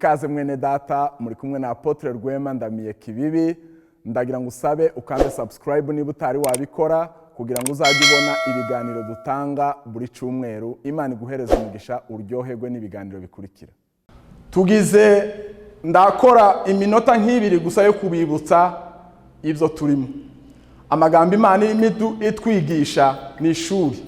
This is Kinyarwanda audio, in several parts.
Ikaze mwene data, muri kumwe na Apotre Rwema Ndamiye Kibibi. Ndagira ngo usabe ukande subscribe niba utari wabikora, kugira ngo uzajye ubona ibiganiro dutanga buri cyumweru. Imana iguhereze umugisha, uryoherwe n'ibiganiro bikurikira. Tugize ndakora iminota nk'ibiri gusa yo kubibutsa ibyo turimo. Amagambo Imana irimo itwigisha ni ishuri.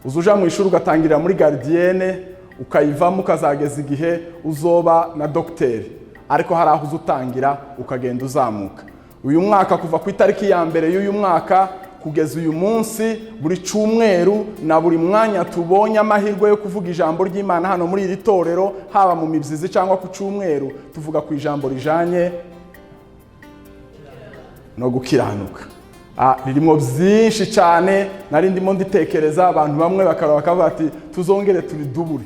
Uza uja mu ishuri, ugatangirira muri gardienne, ukayivamo, ukazageza igihe uzoba na dogiteri, ariko hari aho uza utangira ukagenda uzamuka. Uyu mwaka, kuva ku itariki ya 1 y'uyu mwaka kugeza uyu munsi, buri cyumweru na buri mwanya tubonye amahirwe yo kuvuga ijambo ry'Imana hano muri iri torero, haba mu mibyizi cyangwa ku cyumweru, tuvuga ku ijambo rijanye no gukiranuka. Ririmo byinshi cyane. Nari ndimo nditekereza, abantu bamwe bakaba bakavuga ati tuzongere turidubure,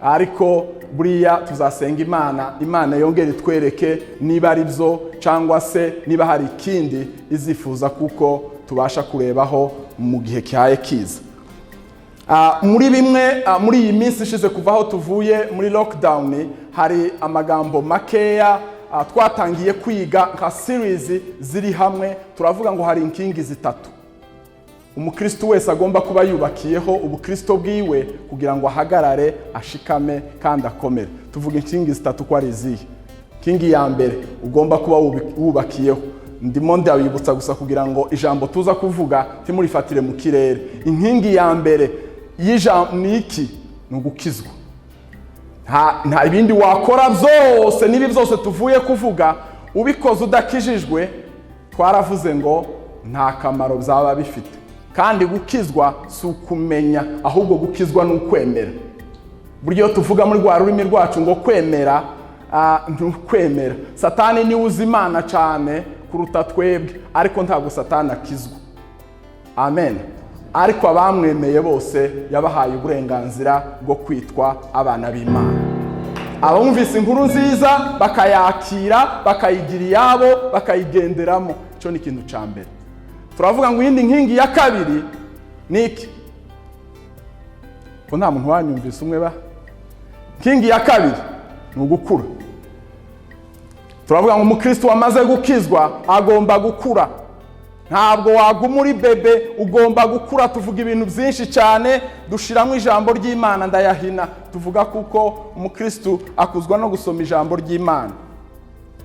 ariko buriya tuzasenga Imana, Imana yongere itwereke niba ari byo cyangwa se niba hari ikindi izifuza kuko tubasha kurebaho mu gihe kihaye kiza. Muri bimwe, muri iyi minsi ishize kuva aho tuvuye muri lockdown, hari amagambo makeya twatangiye kwiga nka series ziri hamwe. Turavuga ngo hari inkingi zitatu umukristo wese agomba kuba yubakiyeho ubukristo bwiwe kugira ngo ahagarare ashikame kandi akomere. Tuvuga inkingi zitatu ko ari izihe? Inkingi ya mbere ugomba kuba wubakiyeho, ndimo ndabibutsa gusa kugira ngo ijambo tuza kuvuga timurifatire mu kirere. Inkingi ya mbere y'ijambo ni iki? Ni ugukizwa. Nta ibindi wakora byose, n'ibi byose tuvuye kuvuga, ubikoze udakijijwe, twaravuze ngo nta kamaro byaba bifite. Kandi gukizwa si ukumenya, ahubwo gukizwa ni ukwemera. Buryo tuvuga muri rwa rurimi rwacu ngo kwemera, ni ukwemera. Satani niwe uzi Imana cyane kuruta twebwe, ariko ntabwo Satani akizwa. Amen. Ariko abamwemeye bose yabahaye uburenganzira bwo kwitwa abana b'Imana. Abumvise inkuru nziza bakayakira, bakayigira iyabo, bakayigenderamo, icyo ni ikintu cya mbere. Turavuga ngo iyindi nkingi ya kabiri ni iki? Ko nta muntu wanyumvise umwe ba? Inkingi ya kabiri ni ugukura. Turavuga ngo umukristo wamaze gukizwa agomba gukura. Ntabwo waguma uri bébé, ugomba gukura. Tuvuga ibintu byinshi cyane, dushiramo ijambo ry'Imana, ndayahina. Tuvuga kuko umukristo akuzwa no gusoma ijambo ry'Imana,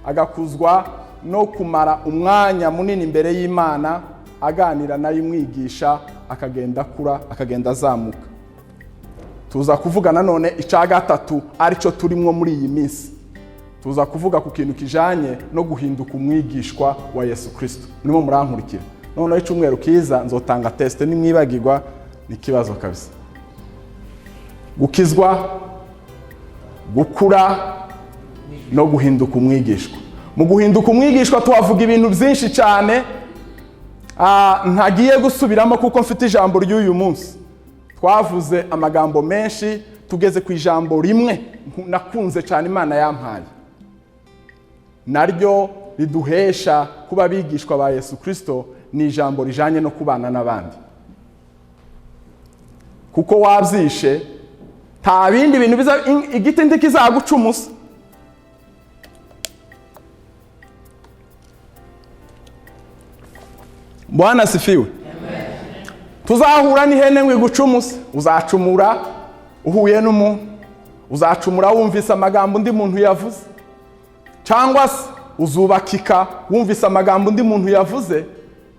agakuzwa no kumara umwanya munini imbere y'Imana aganira nayo imwigisha, akagenda akura, akagenda azamuka. Tuza kuvuga nanone icya gatatu, aricyo turimo muri iyi minsi. Tuza kuvuga ku kintu kijanye no guhinduka umwigishwa wa Yesu Kristo. Murimo murankurikira? Noneho icyumweru kiza nzotanga test, nimwibagirwa ni ikibazo kabisa. Gukizwa, gukura no guhinduka umwigishwa. Mu guhinduka umwigishwa tuhavuga ibintu byinshi cyane, ntagiye gusubiramo kuko mfite ijambo ry'uyu munsi. Twavuze amagambo menshi, tugeze ku ijambo rimwe nakunze cyane Imana yampaye, naryo riduhesha kuba abigishwa ba Yesu Kristo. Ni ijambo rijanye no kubana n'abandi, kuko wabyishe nta bindi bintu biza, igiti ntikizaguca umusa. Bwana asifiwe. Tuzahura n'ihene ngo iguce umusa. Uzacumura uhuye n'umuntu, uzacumura wumvise amagambo undi muntu yavuze, cyangwa se uzubakika wumvise amagambo undi muntu yavuze,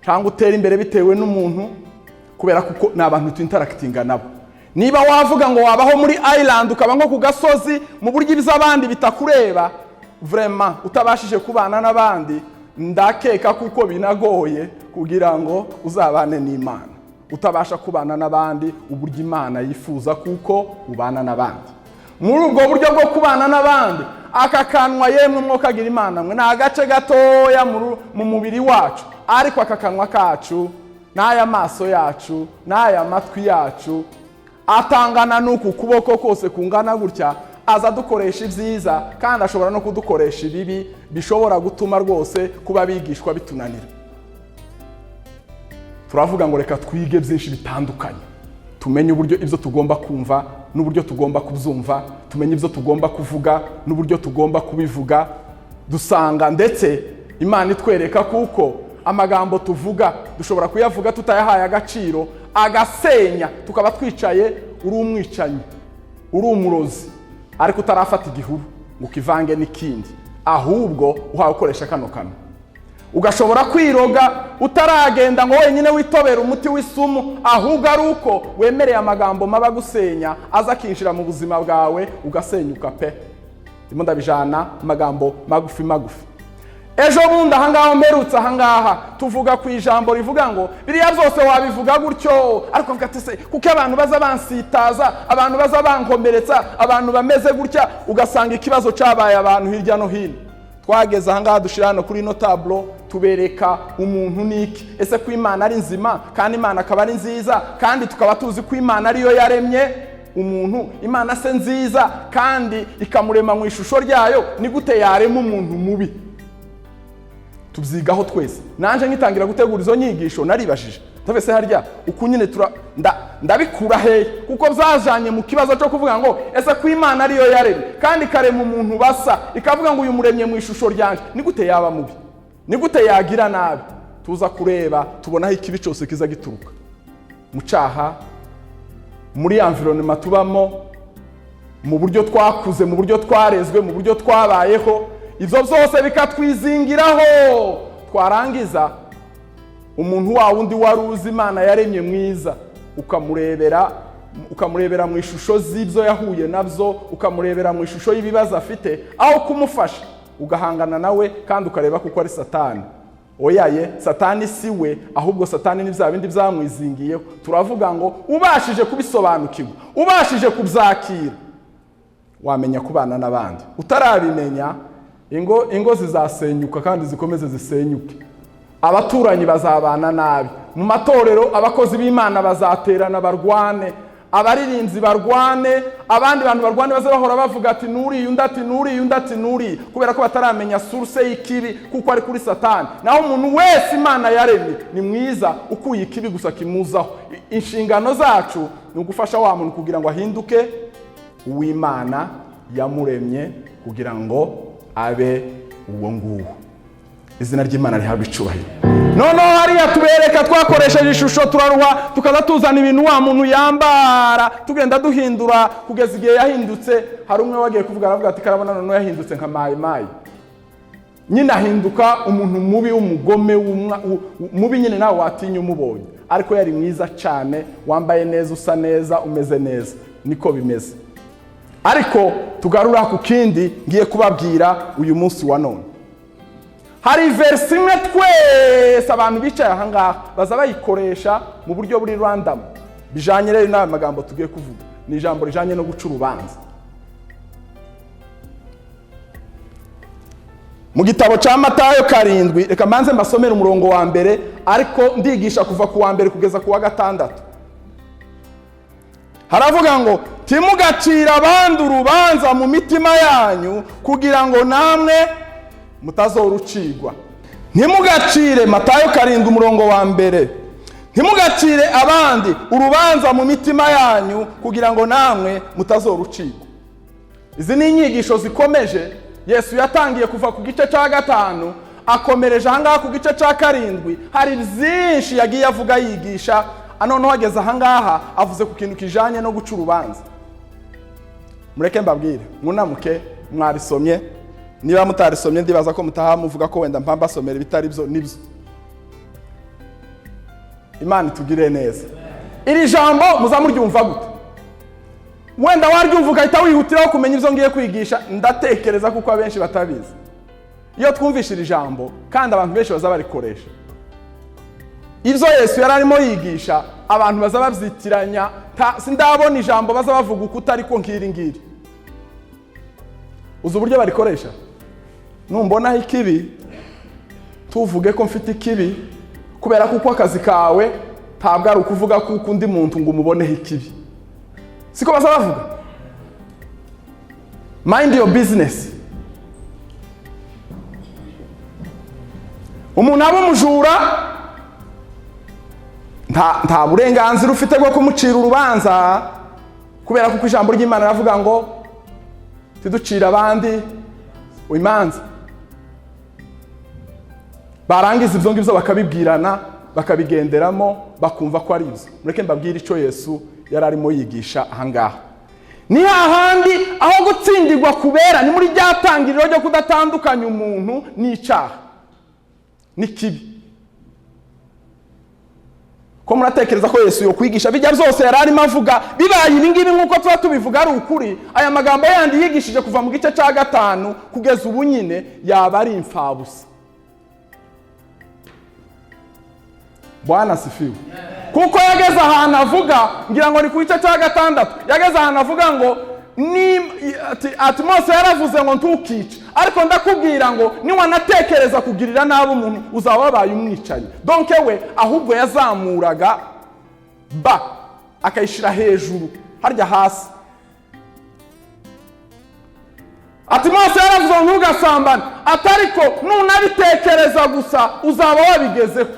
cyangwa utera imbere bitewe n'umuntu, kubera kuko ni abantu twinteractinga nabo. Niba wavuga ngo wabaho muri island, ukaba nko ku gasozi mu buryo iby'abandi bitakureba, vraiment utabashije kubana n'abandi, ndakeka kuko binagoye kugira ngo uzabane n'Imana utabasha kubana n'abandi uburyo Imana yifuza kuko ubana n'abandi. Muri ubwo buryo bwo kubana n'abandi, aka kanwa, yemwe mwokagira Imana mwe, ni agace gatoya mu mubiri wacu, ariko aka kanwa kacu n'aya maso yacu n'aya matwi yacu atangana n'uku kuboko kose kungana gutya, aza dukoresha ibyiza kandi ashobora no kudukoresha ibibi bishobora gutuma rwose kuba abigishwa bitunanira. Turavuga ngo reka twige byinshi bitandukanye, tumenye uburyo ibyo tugomba kumva n'uburyo tugomba kubyumva, tumenye uburyo tugomba kubana n'abandi, tumenye uburyo tugomba Tumenye ibyo tugomba kuvuga n'uburyo tugomba kubivuga. Dusanga ndetse Imana itwereka kuko amagambo tuvuga dushobora kuyavuga tutayahaye agaciro, agasenya. Tukaba twicaye, uri umwicanyi, uri umurozi, ariko utarafata igihuru ngo ukivange n'ikindi, ahubwo uhawe ukoresha kano kanwa. Ugashobora kwiroga utaragenda ngo wenyine witobere umuti w'isumu, ahubwo ari uko wemereye amagambo mabi agusenya aza akinjira mu buzima bwawe, ugasenyuka pe. Ndimo ndabijana amagambo magufi magufi. Ejo bundi ahangaha mperutse ahangaha tuvuga ku ijambo rivuga ngo biriya byose wabivuga gutyo, ariko avuga ati: "Se kuko abantu baza bansitaza, abantu baza bankomeretsa, abantu bameze gutya?" Ugasanga ikibazo cyabaye abantu hirya no hino. Twageze ahangaha, dushyira hano kuri ino tableau, tubereka umuntu niki. Ese ko Imana ari nzima, kandi Imana akaba ari nziza, kandi tukaba tuzi ko Imana ariyo yaremye umuntu, Imana se nziza kandi ikamurema mu ishusho ryayo, ni gute yarema umuntu mubi? Tubyigaho twese. Nanjye ngitangira gutegura izo nyigisho naribajije, ndavuga: "Se harya uku nyine ndabikura hehe?" Kuko byajanye mu kibazo cyo kuvuga ngo ese ko Imana ariyo yaremye kandi ikarema umuntu basa, ikavuga ngo uyu muremye mu ishusho ryanjye, ni gute yaba mubi? Ni gute yagira nabi? Tuza kureba, tubona aho ikibi cyose kiza gituruka: mu cyaha, muri environnement tubamo, mu buryo twakuze, mu buryo twarezwe, mu buryo twabayeho. Ibyo byose bikatwizingiraho. Twarangiza, umuntu wa wundi wari uzi Imana yaremye mwiza, ukamurebera mu ishusho z'ibyo yahuye nabyo, ukamurebera mu ishusho y'ibibazo afite, aho kumufasha ugahangana nawe kandi ukareba kuko ari Satani. Oyaye, Satani si we, ahubwo Satani ni bya bindi byamwizingiyeho. Turavuga ngo ubashije kubisobanukirwa, ubashije kubyakira, wamenya kubana n'abandi. Utarabimenya, ingo zizasenyuka kandi zikomeze zisenyuke, abaturanyi bazabana nabi, mu matorero abakozi b'Imana bazaterana barwane, abaririmbyi barwane, abandi bantu barwane, baze bahora bavuga ati nuriye, undi ati nuriye, undi ati nuriye, kubera ko bataramenya source y'ikibi, kuko ari kuri Satani. Naho umuntu wese Imana yaremye ni mwiza, ukuye ikibi gusa kimuzaho. Inshingano zacu ni ugufasha wa muntu kugira ngo ahinduke uw'Imana yamuremye kugira ngo abe uwo nguwo. Izina ry'Imana rihabwa icubahiro. Noneho hariya tubereka, twakoresheje ishusho, turaruha, tukaza tuzana ibintu wa muntu yambara, tugenda duhindura kugeza igihe yahindutse. Hari umwe wagiye kuvuga, aravuga ati: "Karabona noneho yahindutse nka mayimayi nyine." Ahinduka umuntu mubi w'umugome, mubi nyine nawe watinya umubonye, ariko yari mwiza cyane, wambaye neza, usa neza, umeze neza. Niko bimeze. Ariko tugarura ku kindi ngiye kubabwira uyu munsi wa none. Hari verse imwe twese abantu bicaye aha ngaha baza bayikoresha mu buryo buri random. Bijanye rero n'aya magambo tugiye kuvuga, ni ijambo rijanye no guca urubanza. Mu gitabo cya Matayo 7, reka mbanze mbasomere umurongo wa mbere, ariko ndigisha kuva ku wa mbere kugeza ku wa gatandatu. Haravuga ngo: "Timugacire abandi urubanza mu mitima yanyu, kugira ngo namwe mutazorucigwa." Ntimugacire, Matayo 7 umurongo wa mbere: "Ntimugacire abandi urubanza mu mitima yanyu, kugira ngo namwe mutazorucigwa." Izi ni inyigisho zikomeje Yesu yatangiye kuva ku gice cya 5, akomereje ahangaha ku gice cya 7. Hari byinshi yagiye avuga, yigisha. Noneho ageze ahangaha, avuze ku kintu kijanye no guca urubanza. Mureke mbabwire, mwunamuke. Mwarisomye? Niba mutarisomye, ndibaza ko mutaha muvuga ko wenda mpambasomera ibitari byo. Nibyo, Imana itugirire neza. Iri jambo muzamuryumva gute? Wenda waryumva ugahita wihutiraho kumenya ibyo ngiye kwigisha. Ndatekereza kuko abenshi batabizi. Iyo twumvishe iri jambo, kandi abantu benshi baza barikoresha, ibyo Yesu yari arimo yigisha, abantu baza babyitiranya. Sindabona ijambo baza bavuga uko utari ko nk'iri ngiri. Uzi uburyo barikoresha? Numbonaho ikibi, tuvuge ko mfite ikibi, kubera kuko akazi kawe ntabwo ari ukuvuga kuko undi muntu ngo umuboneho ikibi. Siko baza bavuga? Mind your business. Umuntu aba umujura, nta burenganzira ufite bwo kumucira urubanza, kubera kuko ijambo ry'Imana ravuga ngo Tiducire abandi imanza. Barangiza ibyo ngibyo bakabibwirana, bakabigenderamo, bakumva ko ari ibyo. Mureke mbabwire icyo Yesu yari arimo yigisha ahangaha. Ni hahandi aho gutsindirwa kubera, ni muri rya tangiriro ryo kudatandukanya umuntu n'icyaha n'ikibi. Ko muratekereza ko Yesu yo kwigisha bijya byose yari arimo avuga bibaye ibi ngibi nk'uko tuba tubivuga ari ukuri, aya magambo yandi yigishije kuva mu gice cya 5 kugeza ubu nyine yaba ari imfabusa? Bwana asifiwe. Kuko yageze ahantu avuga, ngira ngo ni ku gice cya 6, yageze ahantu avuga ngo ati Mose yaravuze ngo ntukice, ariko ndakubwira ngo niwanatekereza kugirira nabi umuntu uzaba wabaye umwicanyi. Donc we ahubwo yazamuraga ba akayishyira hejuru harya hasi. Ati Mose yaravuze ngo ntugasambane, ati ariko nunabitekereza gusa uzaba wabigezeho.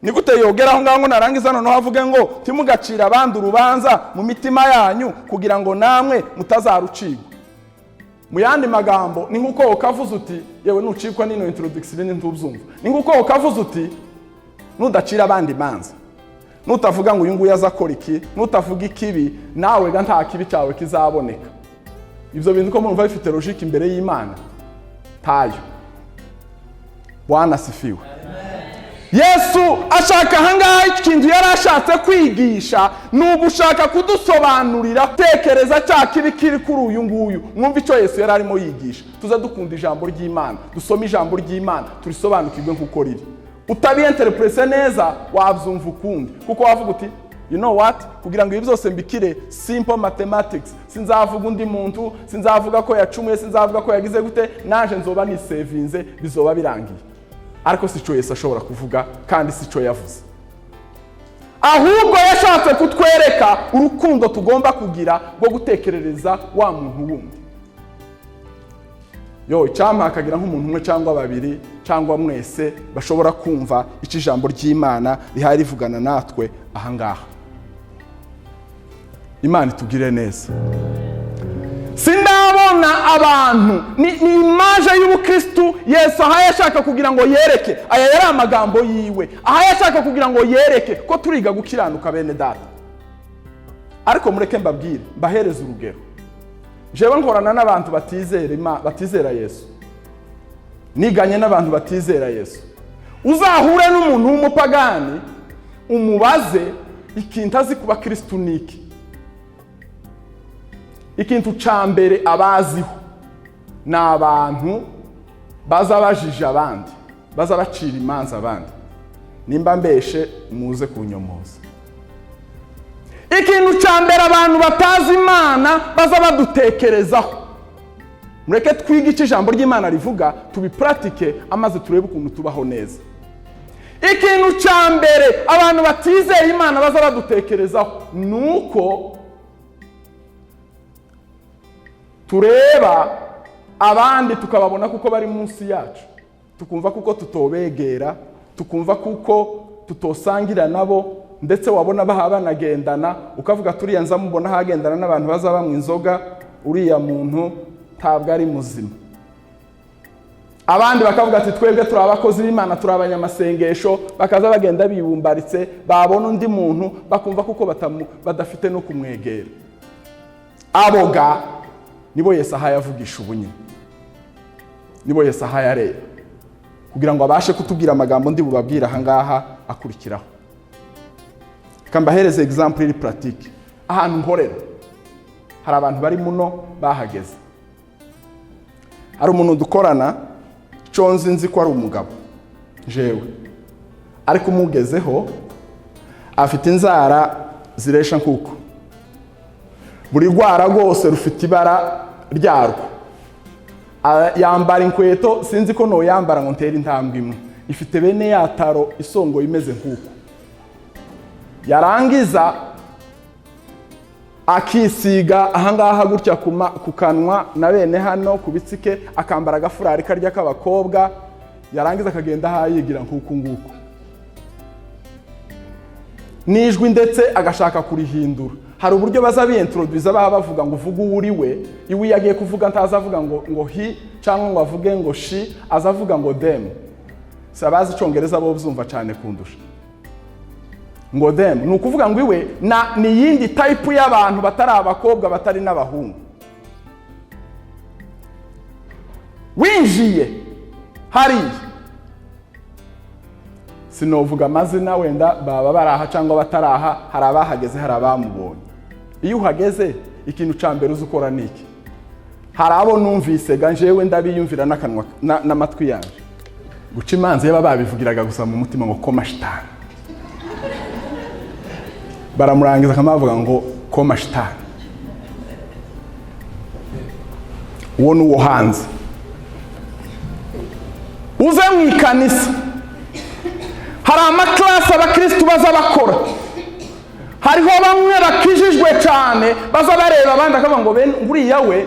Ni gute yogera aho ngaho ngo narangiza noneho avuge ngo timugacira abandi urubanza mu mitima yanyu kugira ngo namwe mutazarucirwa? Mu yandi magambo, ni nk'uko ukavuze uti, yewe nucikwa n'ino introduction ibindi ntubyumva, ni nk'uko ukavuze uti nudacira abandi imanza, nutavuga ngo uyu nguyu aza akora iki, nutavuga ikibi, nawe ga nta kibi cyawe kizaboneka. Ibyo bintu ko murumva bifite logique imbere y'Imana? Tayo. Bwana asifiwe. Yesu ashaka ahangaha, ikintu yari ashatse kwigisha ni ugushaka kudusobanurira tekereza cya kibi kiri kuri uyu nguyu. Mwumve icyo Yesu yari arimo yigisha. Tuze dukunda ijambo ry'Imana, dusome ijambo ry'Imana, turisobanukirwe nk'uko riri. Utabiyenterepurese neza wabyumva ukundi, kuko wavuga uti you know what, kugira ngo ibi byose mbikire simple mathematics, sinzavuga undi muntu, sinzavuga ko yacumuye, sinzavuga ko yagize gute, naje nzoba nisevinze, bizoba birangiye. Ariko si cyo Yesu ashobora kuvuga, kandi si cyo yavuze. Ahubwo yashatse kutwereka urukundo tugomba kugira rwo gutekerereza wa muntu wundi. Yo icyampa hakagira nk'umuntu umwe cyangwa babiri cyangwa mwese bashobora kumva icyo ijambo ry'Imana rihari rivugana natwe ahangaha. Imana itugire neza. Sindabona abantu ni image y'ubukristu Yesu ahaye ashaka kugira ngo yereke. Aya yari amagambo yiwe ahaye ashaka kugira ngo yereke ko turiga gukiranuka, bene data. Ariko mureke mbabwire, mbahereze urugero. Jewe nkorana n'abantu batizera Yesu, niganye n'abantu batizera Yesu. Uzahure n'umuntu w'umupagani umubaze ikintu azi kuba kristu niki. Ikintu ca mbere abaziho ni abantu baza bajije abandi, baza bacira imanza abandi. Nimba mbeshe muze kunyomoza. Ikintu cya mbere abantu batazi Imana baza badutekerezaho, mureke twige icyo ijambo ry'Imana rivuga, tubipuratike, amaze turebe ukuntu tubaho neza. Ikintu cya mbere abantu batizeye Imana baza badutekerezaho ni uko tureba abandi tukababona kuko bari munsi yacu, tukumva kuko tutobegera, tukumva kuko tutosangira nabo, ndetse wabona baha banagendana ukavuga turiya nza mubona hagendana n'abantu baza banywa inzoga, uriya muntu ntabwo ari muzima. Abandi bakavuga ati twebwe turi abakozi b'Imana, turi abanyamasengesho, bakaza bagenda bibumbaritse, babona undi muntu bakumva kuko badafite no kumwegera. Aboga nibo Yesu ahaye avugisha ubunyine, nibo Yesu ahaye areba kugira ngo abashe kutubwira amagambo ndi bubabwire ahangaha akurikiraho. Reka mbahereze example iri pratique. Ahantu nkorera hari abantu bari muno bahageze. Hari umuntu dukorana, icyo nzi ko ari umugabo jewe, ariko umugezeho afite inzara ziresha nkuko buri rwara rwose rufite ibara ryarwo. Yambara inkweto sinzi ko noyambara ngo ntere intambwe imwe, ifite bene ya taro isongoye imeze nkuko. Yarangiza akisiga ahangaha gutya ku kanwa na bene hano ku bitsike, akambara agafurari karya k'abakobwa, yarangiza akagenda ahayigira nk'uku nguku, n'ijwi ndetse agashaka kurihindura. Hari uburyo baza biyintroduza, baba bavuga ngo uvuge uwo uri we. Iwe iyo agiye kuvuga ntazavuga ngo he cyangwa ngo avuge ngo she, azavuga ngo them. Si abazi Icyongereza bo byumva cyane kundusha. Ngo them ni ukuvuga ngo iwe na ni iyindi type y'abantu batari abakobwa, batari n'abahungu. Winjiye hariya, sinovuga amazina, wenda baba baraha cyangwa bataraha, hari abahageze, hari abamubonye. Iyo uhageze, ikintu cya mbere uzi ukora ni iki? Hari abo numvise ga njyewe ndabiyumvira n'akanwa n'amatwi yanjye guca imanza, iyo babivugiraga gusa mu mutima ngo koma shitani, baramurangiza akamavuga ngo koma shitani. Uwo ni uwo hanze. Uze mu ikanisa, hari amaklasi abakirisitu baza bakora. Hariho bamwe bakijijwe cyane baza bareba abandi akavuga ngo bene uriya we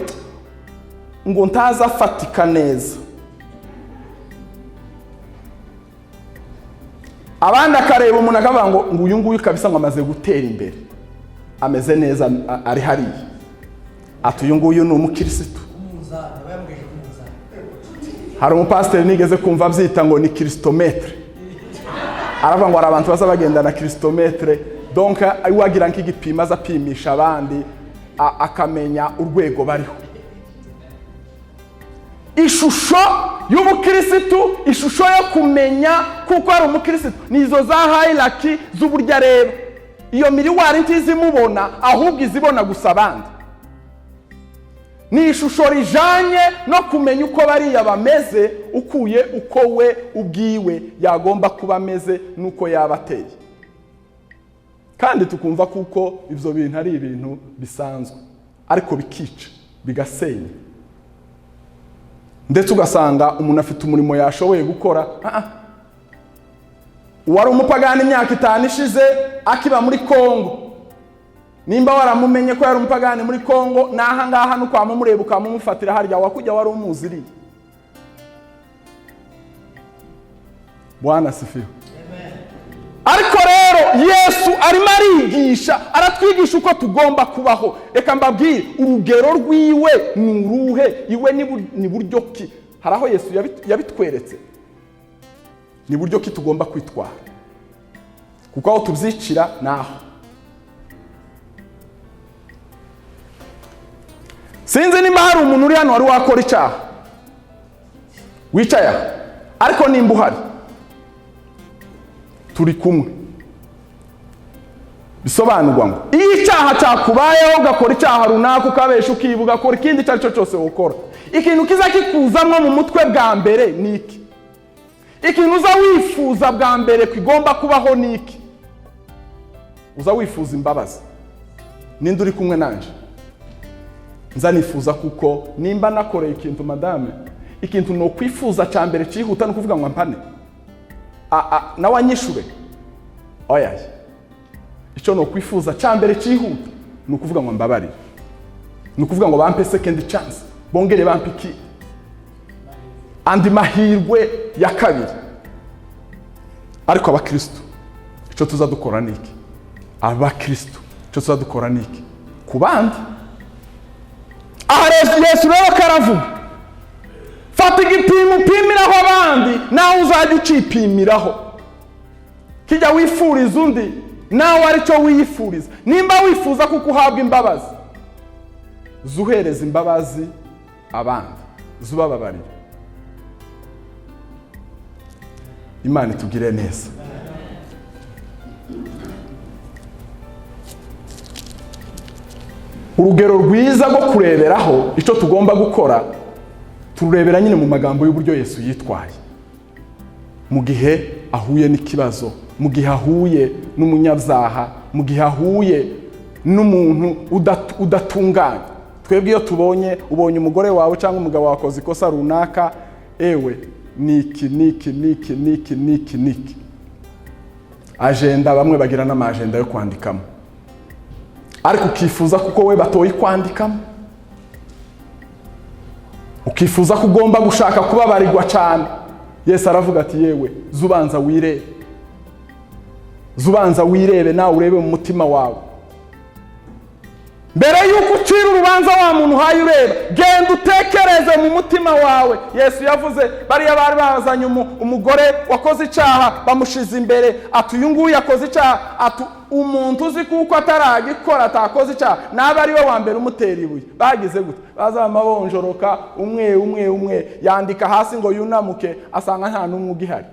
ngo ntaza afatika neza. Abandi akareba umuntu akavuga ngo uyu nguyu kabisa ngo amaze gutera imbere, ameze neza, ari hariya, ati uyu nguyu ni umukirisitu. Umunzani aba yamugejeje ku munzani. Hari umupasiteri nigeze kumva abyita ngo ni kirisitometere. Aravuga ngo hari abantu baza bagenda na kirisitometere, donc wagira nk'igipimo aza apimisha abandi, akamenya urwego bariho. Ishusho y'ubukirisitu, ishusho yo kumenya kuko ari umukirisitu, ni izo za hierarchy z'uburyo areba. Iyo miroir ntizimubona, ahubwo izibona gusa abandi. Ni ishusho rijanye no kumenya uko bariya bameze, ukuye uko we ubwiwe yagomba kuba ameze n'uko yaba ateye. Kandi tukumva kuko ibyo bintu ari ibintu bisanzwe, ariko bikica, bigasenya. Ndetse ugasanga umuntu afite umurimo yashoboye gukora. Uwari umupagani imyaka 5 ishize akiba muri Kongo, nimba waramumenye ko yari umupagani muri Kongo, n'aha ngaha nuko wamumureba ukamumufatira harya wakujya wari umuziriye. Bwana asifiwe. Ariko rero Yesu arimo arigisha, aratwigisha uko tugomba kubaho. Reka mbabwire urugero rwiwe ni uruhe, iwe ni buryo ki. Hari aho Yesu yabitweretse ni buryo ki tugomba kwitwara, kuko aho tubyicira ni aho. Sinzi nimba hari umuntu uri hano wari wakora icyaha wicaye aha, ariko nimba uhari turi kumwe. Bisobanurwa ngo iyo icyaha cyakubayeho, ugakora icyaha runaka, ukabesha, ukiba, ugakora ikindi icyo ari cyo cyose ukora, ikintu kiza kikuzamwo mu mutwe bwa mbere ni iki? Ikintu uza wifuza bwa mbere kigomba kubaho ni iki? Uza wifuza imbabazi. Ninde uri kumwe nanje? Nza nifuza kuko nimba nakoreye ikintu madame, ikintu ni ukwifuza cya mbere cyihuta ni ukuvuga ngo mpane, nawe anyishure. Oya, icyo ni ukwifuza cya mbere cyihuta ni ukuvuga ngo mbabarire, ni ukuvuga ngo bampe second chance, bongere bampe iki andi mahirwe ya kabiri. Ariko abakristo icyo tuza dukora ni iki? Abakristo icyo tuza dukora ni iki ku bandi? Aha Yesu rero karavuga, fata igipimo upimiraho abandi, nawe uzajya ucipimiraho. Kijya wifuriza undi, nawe aricyo wiyifuriza. Nimba wifuza kuko uhabwa imbabazi, zuhereza imbabazi abandi, zubababarira. Imana itugire neza. Urugero rwiza rwo kureberaho icyo tugomba gukora, tururebera nyine mu magambo y'uburyo Yesu yitwaye mu gihe ahuye n'ikibazo, mu gihe ahuye n'umunyabyaha, mu gihe ahuye n'umuntu udatunganye. Twebwe iyo tubonye, ubonye umugore wawe cyangwa umugabo wakoze ikosa runaka, ewe niki niki niki niki niki niki agenda, bamwe bagira n'amajenda yo kwandikamo, ariko ukifuza kuko we batoye kwandikamo, ukifuza ko ugomba gushaka kubabarirwa cyane. Yesu aravuga ati yewe zubanza wirebe, zubanza wirebe, nawe urebe mu mutima wawe. Mbere y'uko ucira urubanza wa muntu uhaye ureba, genda utekereze mu mutima wawe. Yesu yavuze, bariya bari bazanye umugore wakoze icyaha, bamushize imbere, ati: "Uyu nguyu yakoze icyaha." Ati: "Umuntu uzi kuko ataragikora, atakoze icyaha, naba ari we wa mbere umutera ibuye." Bagize gute? Baza bamabonjoroka umwe umwe umwe, yandika hasi ngo yunamuke, asanga nta n'umwe ugihari.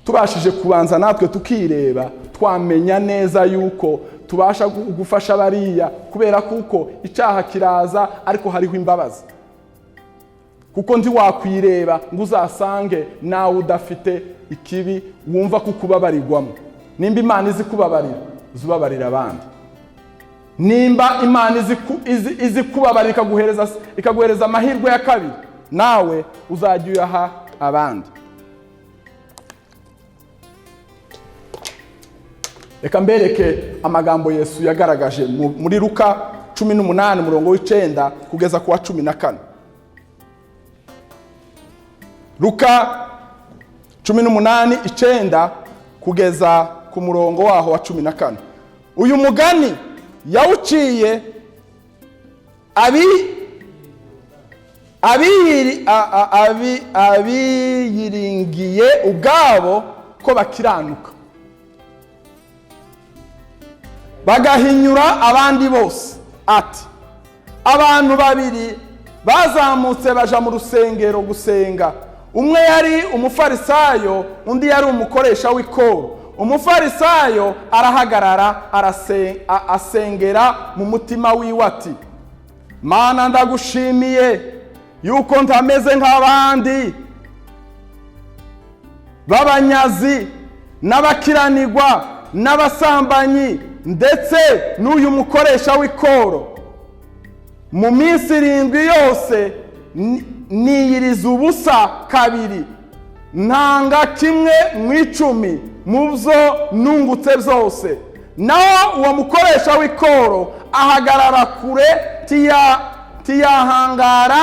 Tubashije kubanza natwe tukireba, twamenya neza yuko tubasha gufasha bariya, kubera kuko icyaha kiraza ariko hariho imbabazi, kuko ntiwakwireba ngo uzasange nawe udafite ikibi wumva ko ukubabarirwamo. Nimba Imana izi kubabarira, uzubabarira abandi. Nimba Imana izi kubabarira, ikaguhereza amahirwe ya kabiri, nawe uzajya uyaha abandi. Reka mbereke amagambo Yesu yagaragaje muri Luka 18, umurongo w'9 kugeza ku wa 14. Luka 18:9 kugeza ku murongo waho wa 14. Uyu mugani yawuciye abiyiringiye ubwabo ko bakiranuka, bagahinyura abandi bose, ati: "Abantu babiri bazamutse baja mu rusengero gusenga. Umwe yari umufarisayo, undi yari umukoresha w'ikoro. Umufarisayo arahagarara, asengera mu mutima wiwe ati: 'Mana, ndagushimiye yuko ntameze nk'abandi b'abanyazi n'abakiranigwa n'abasambanyi, ndetse n'uyu mukoresha w'ikoro. Mu minsi 7 yose niyiriza ubusa kabiri, ntanga kimwe mu icumi mu byo nungutse byose.' Naho uwo mukoresha w'ikoro ahagarara kure, ntiyahangara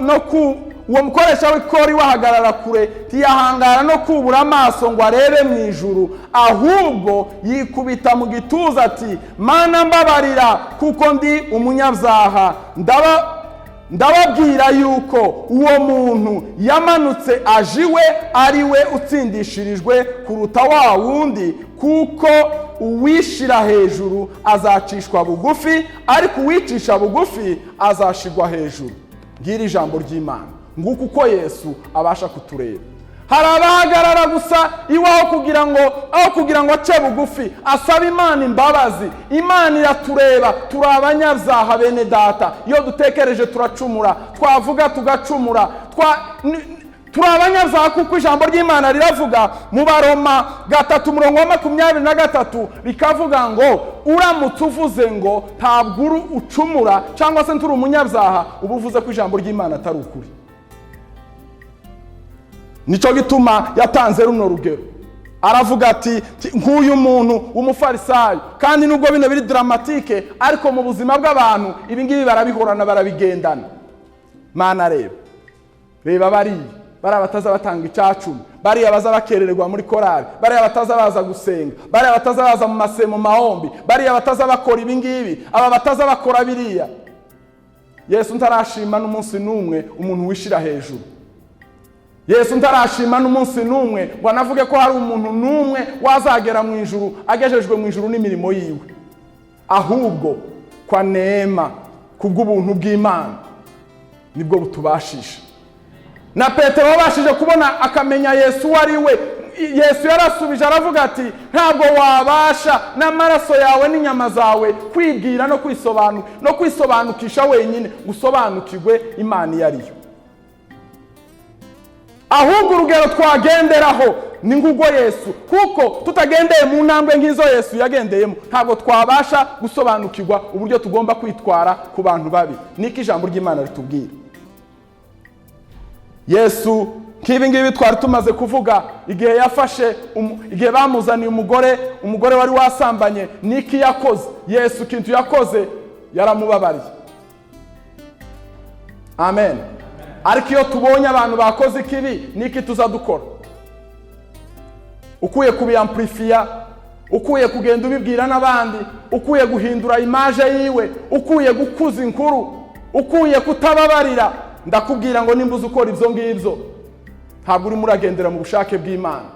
no ku uwo mukoresha w'ikoro iwe ahagarara kure, ntiyahangara no kubura amaso ngo arebe mu ijuru, ahubwo yikubita mu gituza ati: 'Mana, mbabarira kuko ndi umunyabyaha.' Ndababwira yuko uwo muntu yamanutse aje iwe ari we utsindishirijwe kuruta wa wundi, kuko uwishira hejuru azacishwa bugufi, ariko uwicisha bugufi azashirwa hejuru." Ngiri ijambo ry'Imana. Nguko uko Yesu abasha kutureba. Hari abahagarara gusa iwaho aho kugira ngo ace bugufi asabe Imana imbabazi. Imana iratureba, turi abanyabyaha, bene data. Iyo dutekereje turacumura, twavuga tugacumura, turi abanyabyaha, kuko ijambo ry'Imana riravuga mu Baroma 3, umurongo wa 23, rikavuga ngo uramutse uvuze ngo ntabwo uri ucumura cyangwa se nturi umunyabyaha, uba uvuze ko ijambo ry'Imana atari ukuri. Nicyo gituma yatanze runo rugero, aravuga ati: "Nk'uyu muntu w'umufarisayo." Kandi nubwo bino biri dramatique, ariko mu buzima bw'abantu ibi ngibi barabihorana, barabigendana. Mana, reba, reba bariya, bariya bataza batanga icyacumi, bariya baza bakerererwa muri korari, bariya bataza baza gusenga, bariya bataza baza mu mase mu mahombi, bariya bataza bakora ibi ngibi, aba bataza bakora biriya. Yesu ntarashima n'umunsi n'umwe umuntu wishira hejuru. Yesu ntarashima n'umunsi n'umwe ngo anavuge ko hari umuntu n'umwe wazagera mu ijuru agejejwe mu ijuru n'imirimo yiwe, ahubwo kwa neema, kubw'ubuntu bw'Imana, nibwo butubashisha. Na Petero wabashije kubona akamenya Yesu uwo ari we, Yesu yarasubije aravuga ati: "Ntabwo wabasha n'amaraso yawe n'inyama zawe kwibwira no kwisobanukisha wenyine ngo usobanukirwe Imana iyo ari yo. Ahubwo urugero twagenderaho ni ngubwo Yesu, kuko tutagendeye mu ntambwe nk'izo Yesu yagendeyemo, ntabwo twabasha gusobanukirwa uburyo tugomba kwitwara ku bantu babi." Niko ijambo ry'Imana ritubwira. Yesu, nk'ibi ngibi twari tumaze kuvuga, igihe yafashe igihe bamuzaniye umugore wari wasambanye, niki yakoze Yesu? Ikintu yakoze, yaramubabariye. Amen. Ariko iyo tubonye abantu bakoze ikibi, niki tuza dukora? Ukuye kubiyamplifiya. Ukuye kugenda ubibwira n'abandi, ukuye guhindura image yiwe, ukuye gukuza inkuru, ukuye kutababarira. Ndakubwira ngo nimba uzi ukora ibyo ngibyo, ntabwo urimo uragendera mu bushake bw'Imana.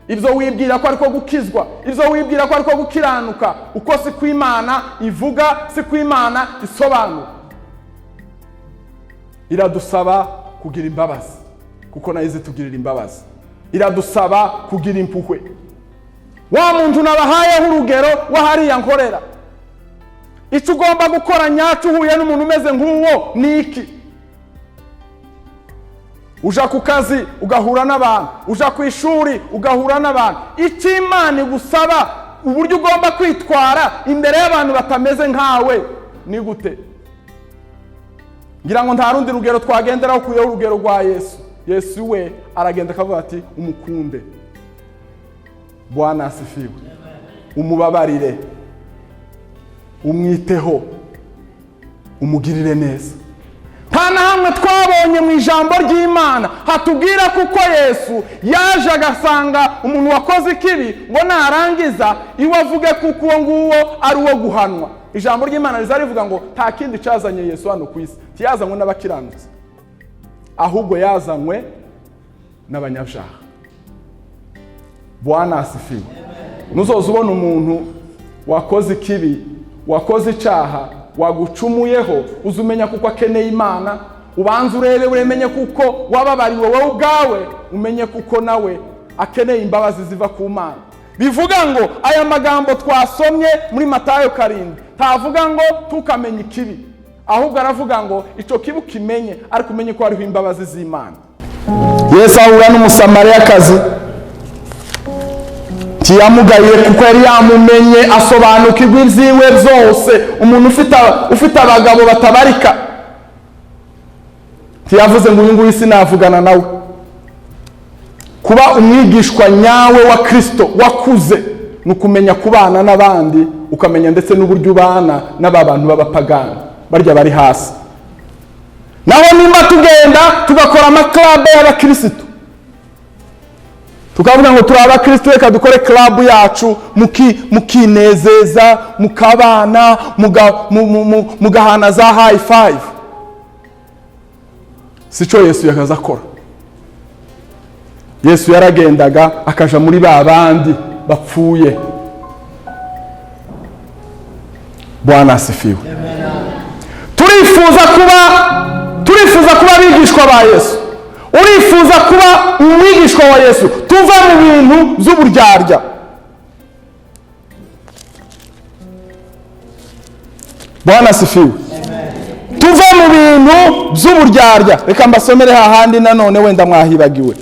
Ibyo wibwira ko ariko gukizwa, ibyo wibwira ko ariko gukiranuka, uko si ko Imana ivuga, si ko Imana isobanura. Iradusaba kugira imbabazi kuko nayo izitugirira imbabazi. Iradusaba kugira impuhwe. Wa muntu nabahayeho urugero wa hariya nkorera, icyo ugomba gukora nyacyo uhuye n'umuntu umeze nk'uwo ni iki? Uja ku kazi ugahura n'abantu, uja ku ishuri ugahura n'abantu. Icyo Imana igusaba, uburyo ugomba kwitwara imbere y'abantu batameze nkawe ni gute? Ngira ngo nta rundi rugero twagenderaho ukuyeho urugero rwa Yesu. Yesu we aragenda akavuga ati: "Umukunde." Bwana asifiwe. Umubabarire, umwiteho, umugirire neza. Nta na hamwe twabonye mu ijambo ry'Imana hatubwira kuko Yesu yaje agasanga umuntu wakoze ikibi ngo narangiza iwe avuge kuko uwo nguwo ari uwo guhanwa. Ijambo ry'Imana riza rivuga ngo nta kindi cyazanye Yesu hano ku isi, ntiyazanywe n'abakiranutsi, ahubwo yazanywe n'abanyabyaha. Bwana asifiwe. Nuzoza ubona umuntu wakoze ikibi, wakoze icyaha, wagucumuyeho, uze umenya kuko akeneye Imana. Ubanza urebe, uremenye kuko wababariwe wowe ubwawe, umenye kuko nawe akeneye imbabazi ziva ku Mana. Bivuga ngo aya magambo twasomye muri Matayo 7 ntavuga ngo tukamenye ikibi, ahubwo aravuga ngo icyo kibi ukimenye, ariko umenye ko hariho imbabazi z'Imana. Yesu ahura n'Umusamariyakazi, ntiyamugaye kuko yari yamumenye, asobanukirwa ibyiwe byose. Umuntu ufite abagabo batabarika, ntiyavuze ngo uyu nguyu sinavugana nawe. Kuba umwigishwa nyawe wa Kirisito wakuze ni ukumenya kubana n'abandi, ukamenya ndetse n'uburyo ubana n'aba bantu b'abapagani barya bari hasi. Naho nimba tugenda tugakora amaclub y'abakirisitu, tukavuga ngo turi abakirisitu, reka dukore club yacu, mukinezeza, mukabana, mugahana za high five, si cyo Yesu yakaza akora. Yesu yaragendaga akaja muri ba bandi bapfuye. Bwana asifiwe. Turifuza kuba abigishwa ba Yesu. Urifuza kuba umwigishwa wa Yesu? Tuve mu bintu by'uburyarya. Bwana asifiwe. Tuve mu bintu by'uburyarya. Reka mbasomere hahandi nanone, wenda mwahibagiwe.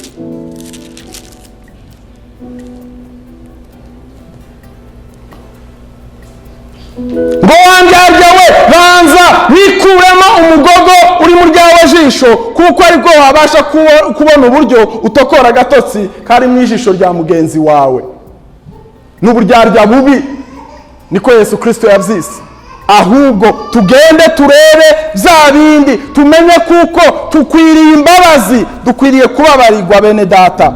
Ngo wandyarya we, banza wikuremo umugogo uri mu ryawe jisho, kuko aribwo wabasha kubona uburyo utokora agatotsi kari mu ijisho rya mugenzi wawe. Ni uburyarya bubi, niko Yesu Kirisito yabyise. Ahubwo tugende turebe bya bindi, tumenye kuko tukwiriye imbabazi, dukwiriye kubabarirwa, bene data,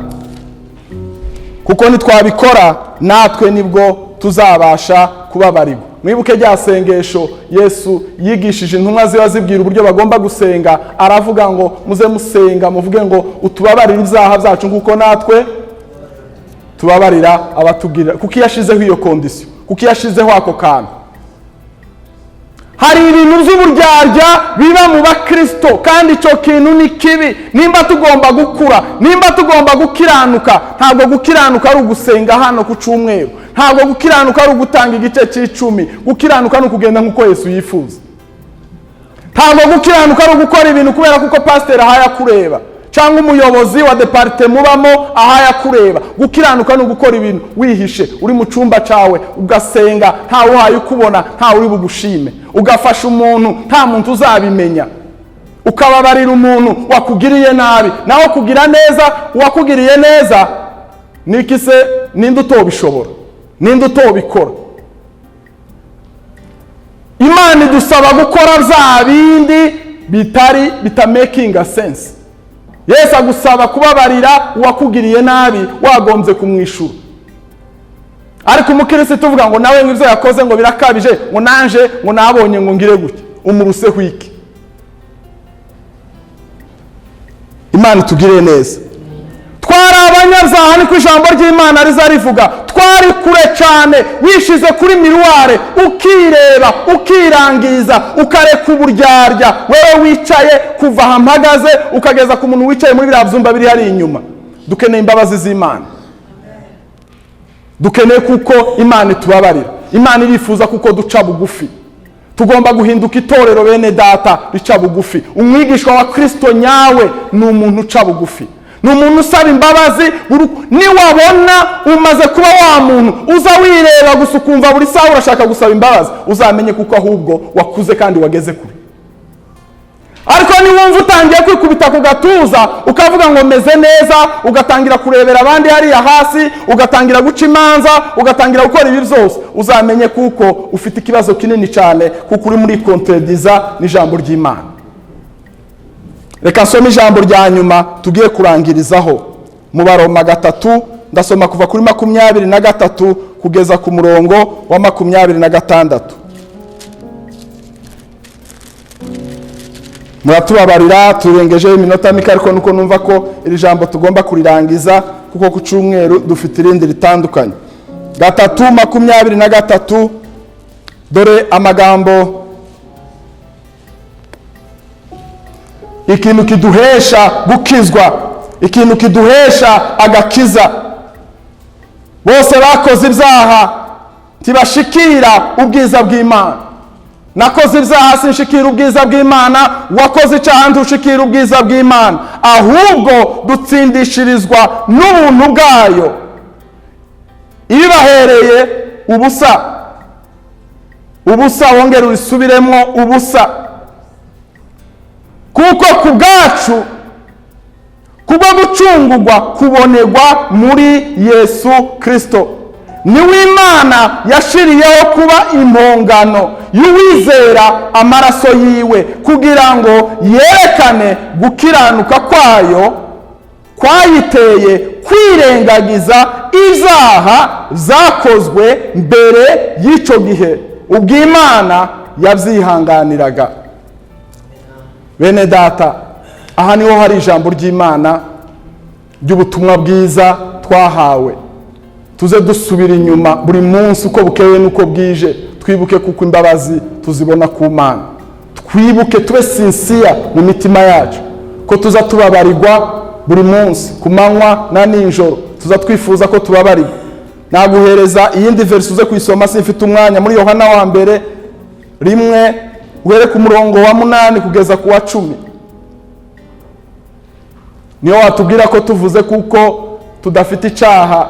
kuko nitwabikora natwe nibwo tuzabasha kubabarirwa. Mwibuke rya sengesho Yesu yigishije intumwa ziba zibwira uburyo bagomba gusenga. Aravuga ngo muze musenga muvuge ngo utubabarire ibyaha byacu nk'uko natwe tubabarira abatugirira. Kuko iyo ashizeho iyo condition, kuko iyo ashizeho ako kantu, hari ibintu by'uburyarya biba mu bakristo, kandi icyo kintu ni kibi. Nimba tugomba gukura, nimba tugomba gukiranuka, ntabwo gukiranuka ari ugusenga hano ku cyumweru, ntabwo gukiranuka ari ugutanga igice cy'icumi. Gukiranuka ni ukugenda nk'uko Yesu yifuza. Ntabwo gukiranuka ari ugukora ibintu kubera kuko pasiteri ahaye akureba, cyangwa umuyobozi wa département ubamo ahaye akureba. Gukiranuka ni ugukora ibintu wihishe, uri mu cyumba cyawe, ugasenga ntawe uhaye ukubona, ntawe uri bugushime, ugafasha umuntu nta muntu uzabimenya, ukababarira umuntu wakugiriye nabi. Naho kugira neza uwakugiriye neza ni iki se? Ninde utobishobora? Ninde utobikora? Imana idusaba gukora bya bindi bitari bitamakinga sense. Yesu agusaba kubabarira uwakugiriye nabi wagombye kumwishura. Ariko umukirisitu uvuga ngo nawe ngo ibyo yakoze ngo birakabije, ngo nanje ngo nabonye ngo ngire gutya, umuruseho iki? Imana itugirire neza. Twari abanyabyaha, niko ijambo ry'Imana riza rivuga. Twari kure cyane, wishize kuri miruware ukireba, ukirangiza, ukareka uburyarya. Wewe wicaye kuva aha mpagaze ukageza ku muntu wicaye muri biriya byumba biri hariya inyuma. Dukeneye imbabazi z'Imana, dukeneye kuko Imana itubabarira. Imana irifuza kuko duca bugufi. Tugomba guhinduka itorero bene data rica bugufi. Umwigishwa wa Kristo nyawe ni umuntu uca bugufi, ni umuntu usaba imbabazi. Niwabona umaze kuba wa muntu uza wireba gusa ukumva buri saha urashaka gusaba imbabazi, uzamenye kuko ahubwo wakuze kandi wageze kure. Ariko niwumva utangiye kwikubita ku gatuza ukavuga ngo meze neza, ugatangira kurebera abandi hariya hasi, ugatangira guca imanza, ugatangira gukora ibi byose, uzamenye kuko ufite ikibazo kinini cyane, kuko uri muri kontrediza n'ijambo ry'Imana. Reka nsome ijambo rya nyuma tugiye kurangirizaho mu Baroma 3, ndasoma kuva kuri 23 kugeza ku murongo wa 26. Muratubabarira turengejeho iminota mike, ariko nuko numva ko iri jambo tugomba kurirangiza kuko ku cyumweru dufite irindi ritandukanye. 3:23, dore amagambo. Ikintu kiduhesha gukizwa, ikintu kiduhesha agakiza. Bose bakoze ibyaha ntibashikira ubwiza bw'Imana. Nakoze ibyaha sinshikira ubwiza bw'Imana, wakoze icyaha ntushikira ubwiza bw'Imana, ahubwo dutsindishirizwa n'ubuntu bwayo ibibahereye ubusa. Ubusa, wongere urisubiremo ubusa. Kuko ku bwacu kubwo gucungurwa kubonegwa muri Yesu Kristo, niwe Imana yashiriyeho kuba impongano y'uwizera amaraso yiwe, kugira ngo yerekane gukiranuka kwayo kwayiteye kwirengagiza ibyaha zakozwe mbere y'icyo gihe, ubwo Imana yabyihanganiraga. Bene data, aha niho hari ijambo ry'Imana ry'ubutumwa bwiza twahawe. Tuze dusubira inyuma buri munsi uko bukeye n'uko bwije, twibuke kuko imbabazi tuzibona ku Mana. Twibuke tube sinsiya mu mitima yacu ko tuza tubabarirwa buri munsi, ku manywa na nijoro, tuza twifuza ko tubabarirwa. Naguhereza iyindi verse uze kuyisoma, simfite umwanya, muri Yohana wa mbere 1 uhere ku murongo wa 8 kugeza ku wa 10. Niyo watubwira ko tuvuze kuko tudafite icyaha,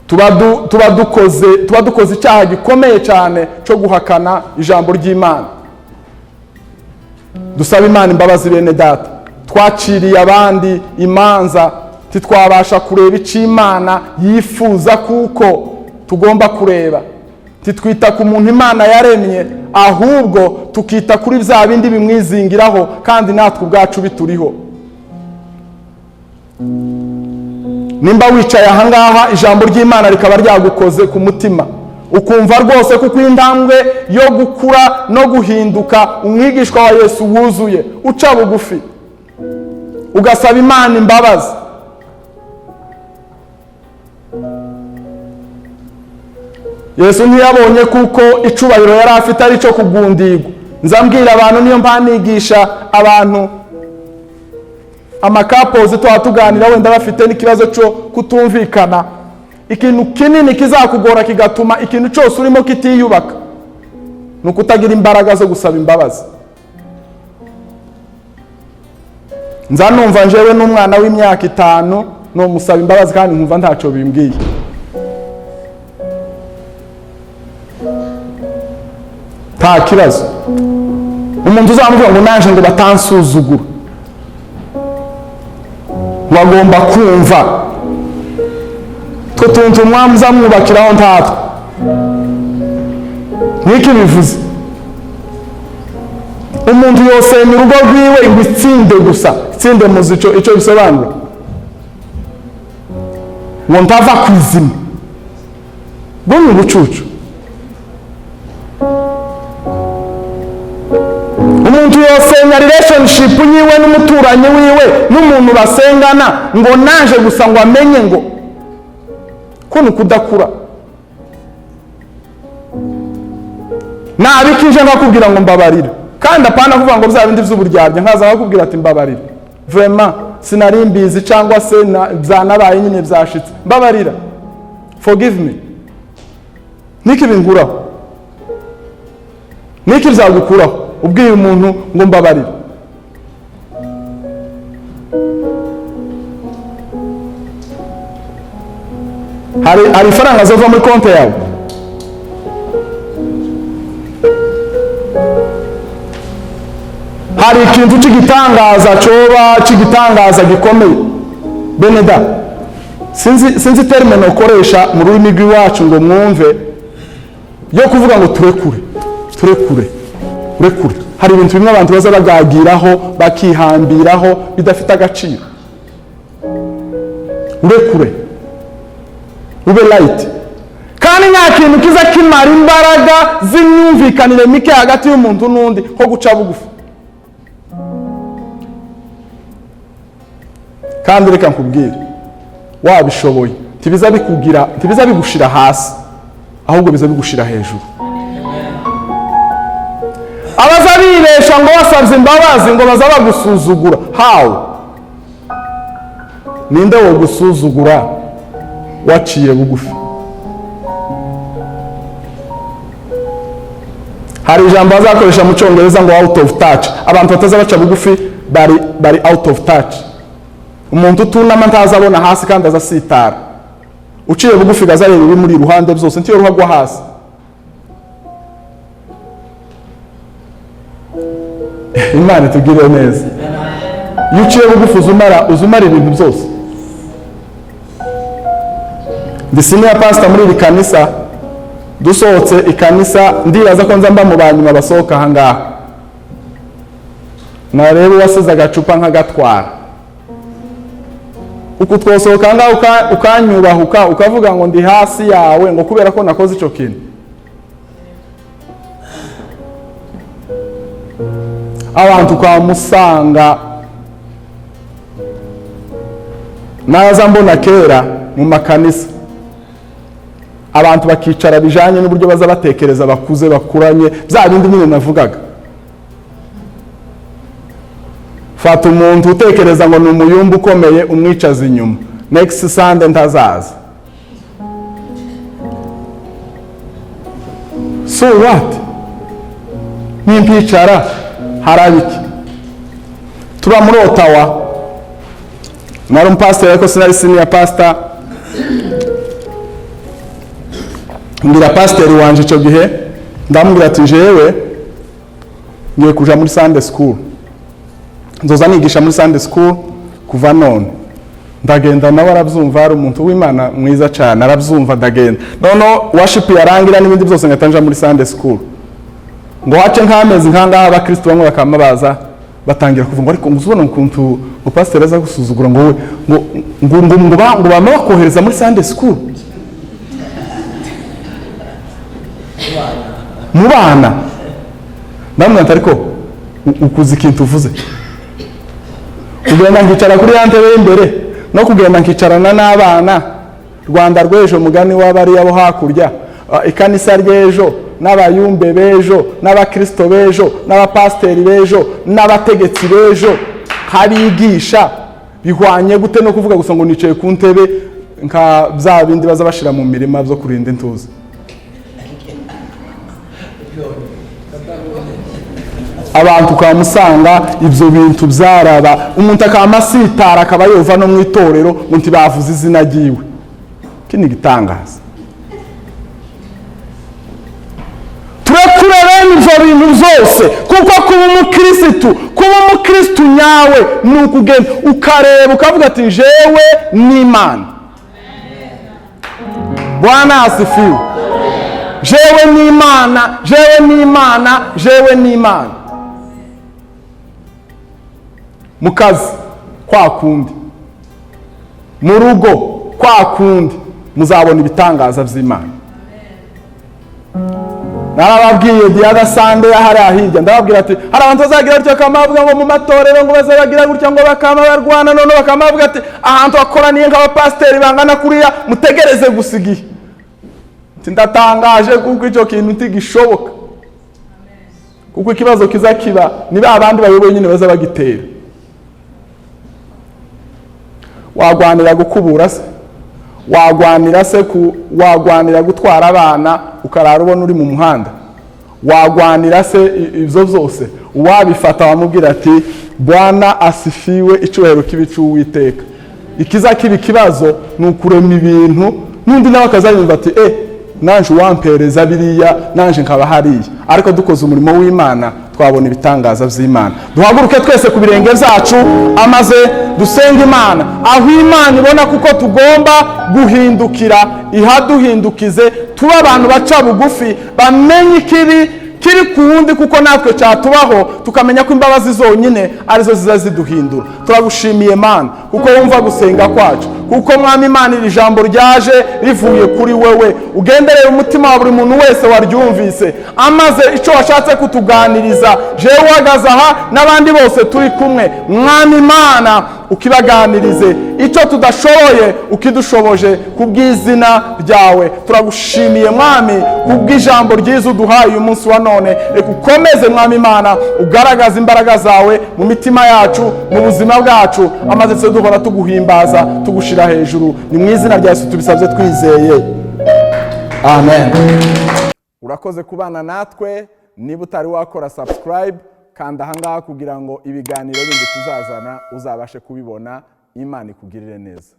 tuba dukoze icyaha gikomeye cyane cyo guhakana ijambo ry'Imana. Dusaba Imana imbabazi bene data. Twaciriye abandi imanza, titwabasha kureba icyo Imana yifuza kuko tugomba kureba. Titwita ku muntu Imana yaremye, ahubwo tukita kuri bya bindi bimwizingiraho, kandi natwe ubwacu bituriho. Nimba wicaye ahangaha ijambo ry'Imana rikaba ryagukoze ku mutima, ukumva rwose kuko intambwe yo gukura no guhinduka umwigishwa wa Yesu wuzuye, uca bugufi ugasaba Imana imbabazi, Yesu ntiyabonye kuko icubahiro yari afite ari cyo kugundirwa. Nzambwira abantu, niyo mpanigisha abantu amakapozi tuba tuganira wenda bafite n'ikibazo cyo kutumvikana, ikintu kinini kizakugora kigatuma ikintu cyose urimo kitiyubaka ni ukutagira imbaraga zo gusaba imbabazi. Nza numva njewe n'umwana w'imyaka 5 no musaba imbabazi kandi nkumva ntacyo bimbwiye. Nta kibazo. Umuntu uzamuvuga ngo naje ngo batansuzugura, bagomba kumva twe tuntu mwamuzamwubakiraho ntatwe. Niki bivuze? Umuntu yosenya urugo rwiwe ngo itsinde gusa, itsinde muzi icyo bisobanura. Ngo ntava ku izima, bwo ni ubucucu. Umuntu yosenya relationship yiwe n'umuturanyi wiwe n'umuntu basengana ngo naje gusa ngo amenye ngo ko ni ukudakura. Nabikije nkakubwira ngo mbabarira, kandi apana kuvuga ngo bya bindi by'uburyarya, nkaza nkakubwira ati mbabarira, vraiment sinari mbizi, cyangwa se byanabaye nyine byashitse, mbabarira, forgive me. Niki binguraho? Niki byagukuraho ubwiye umuntu ngo mbabarira? Hari ifaranga zova muri konti yawe? Hari ikintu cy'igitangaza cyoba cy'igitangaza gikomeye beneda, sinzi terme nokoresha mu rurimi rw'iwacu ngo mwumve, yo kuvuga ngo turekure, turekure, urekure. Hari ibintu bimwe abantu baza bagagiraho bakihambiraho bidafite agaciro. Urekure, ube light. Kandi nta kintu kiza kimara imbaraga z'imyumvikanire mike hagati y'umuntu n'undi nko guca bugufi. Kandi reka nkubwire, wabishoboye ntibiza bikugira, ntibiza bigushira hasi, ahubwo biza bigushira hejuru. Abaza bibesha ngo basabye imbabazi ngo baza bagusuzugura. How? Ninde wo gusuzugura waciye bugufi? Hari ijambo bazakoresha mu cyongereza ngo out of touch. Abantu bataza baca bugufi bari out of touch. Umuntu utunama ntazabona hasi kandi azasitara. Uciye bugufi gazareba ibiri muri iruhande byose, ntiyoroha agwa hasi. Imana itugirire neza. Iyo uciye bugufi uzumara ibintu byose. Ndi senior pastor muri iri kanisa, dusohotse ikanisa ndibaza ko nza mba mu banyuma basohoka aha ngaha. Nareba uwasize agacupa nkagatwara. Uku twosohoka ngaha ukanyubahuka ukavuga ngo ndi hasi yawe ngo kubera ko nakoze icyo kintu. Abantu ukamusanga naza mbona kera mu makanisa abantu bakicara bijanye n'uburyo baza batekereza, bakuze bakuranye, bya bindi nyine navugaga. Fata umuntu utekereza ngo ni umuyumbu ukomeye umwicaza inyuma, next Sunday ntazaza. So what? Nimpicara harabiki? Tuba muri Ottawa, nari umupasiteri ariko sinari senior pastor. Mbwira pasiteri wanje icyo gihe, ndamubwira ati jewe ngiye kuja muri Sunday school, nzoza nigisha muri Sunday school kuva none. Ndagenda, nawe arabyumva, ari umuntu w'Imana mwiza cyane, arabyumva. Ndagenda noneho worship yarangira n'ibindi byose ngahita nja muri Sunday school. Ngo hace nk'amezi nk'angaha, abakristo bamwe bakama baza batangira kuvuga ngo ariko uzubona ukuntu ngo pasiteri aza gusuzugura, ngo wowe ngo ngo ngo ngo ngo bama bakohereza muri Sunday school mu bana. Ndamubwira ati ariko ukuze ikintu uvuze, kugenda nkicara kuri ya ntebe y'imbere no kugenda nkicarana n'abana Rwanda rw'ejo, mugani w'abariya bo hakurya, ikanisa ry'ejo n'abayumbe b'ejo n'abakristo b'ejo n'abapasiteri b'ejo n'abategetsi b'ejo habigisha, bihwanye gute no kuvuga gusa ngo nicaye ku ntebe nka bya bindi baza bashira mu mirima byo kurinda intuza? Abantu ukamusanga ibyo bintu byaraba, umuntu akaba asitara akaba yova no mu itorero ngo ntibavuze izina ryiwe. Iki ni igitangaza. Turekure bene ibyo bintu byose, kuko kuba umukirisitu nyawe ni ukugenda ukareba ukavuga ati jewe n'Imana. Bwana asifiwe. Jewe n'Imana, jewe n'Imana, jewe n'Imana. Mu kazi kwa kundi, mu rugo Kwa kundi muzabona ibitangaza by'Imana. Narababwiye the other Sunday hariya hirya, ndababwira ati hari abantu bazagira gutya bakaba bavuga ngo mu matorero ngo bazabagira gutya, ngo bakaba barwana, none bakaba bavuga ati ahantu hakoraniye nk'abapasiteri bangana kuriya, mutegereze gusa igihe. Ati ndatangaje kuko icyo kintu ntigishoboka, kuko ikibazo kiza kiba ni ba bandi bayoboye nyine baza bagitera. Wagwanira gukubura se? Wagwanira se ku wagwanira gutwara abana ukarara ubona uri mu muhanda? Wagwanira se ibyo byose? Uwabifata wamubwira ati "Bwana asifiwe, icyubahiro kibe icy'Uwiteka." Ikiza kiba ikibazo ni ukurema ibintu, n'undi nawe akazayumva ati "Nanje uwampereza biriya, nanje nkaba hariya." Ariko dukoze umurimo w'Imana twabona ibitangaza by'Imana. Duhaguruke twese ku birenge byacu, amaze dusenge Imana. Aho Imana ibona kuko tugomba guhindukira, ihaduhindukize, tube abantu baca bugufi, bamenye ikibi kiri ku wundi kuko natwe cyatubaho, tukamenya ko imbabazi zonyine arizo ziza ziduhindura. Turagushimiye Mana kuko wumva gusenga kwacu, kuko Mwami Imana iri jambo ryaje rivuye kuri wewe. Ugendereye umutima wa buri muntu wese waryumvise, amaze icyo washatse kutuganiriza, jewe uhagaze aha n'abandi bose turi kumwe, Mwami Imana, ukibaganirize. Icyo tudashoboye ukidushoboje kubw'izina ryawe. Turagushimiye Mwami kubw'ijambo ryiza uduhaye uyu munsi wa none. Reka ukomeze, Mwami Imana, ugaragaze imbaraga zawe mu mitima yacu, mu buzima bwacu, amaze twe duhora tuguhimbaza, tugushira hejuru. Ni mu izina rya Yesu tubisabye twizeye, amen. Urakoze kubana natwe. Niba utari wakora subscribe, kanda ahangaha kugira ngo ibiganiro bindi tuzazana uzabashe kubibona. Imana ikugirire neza.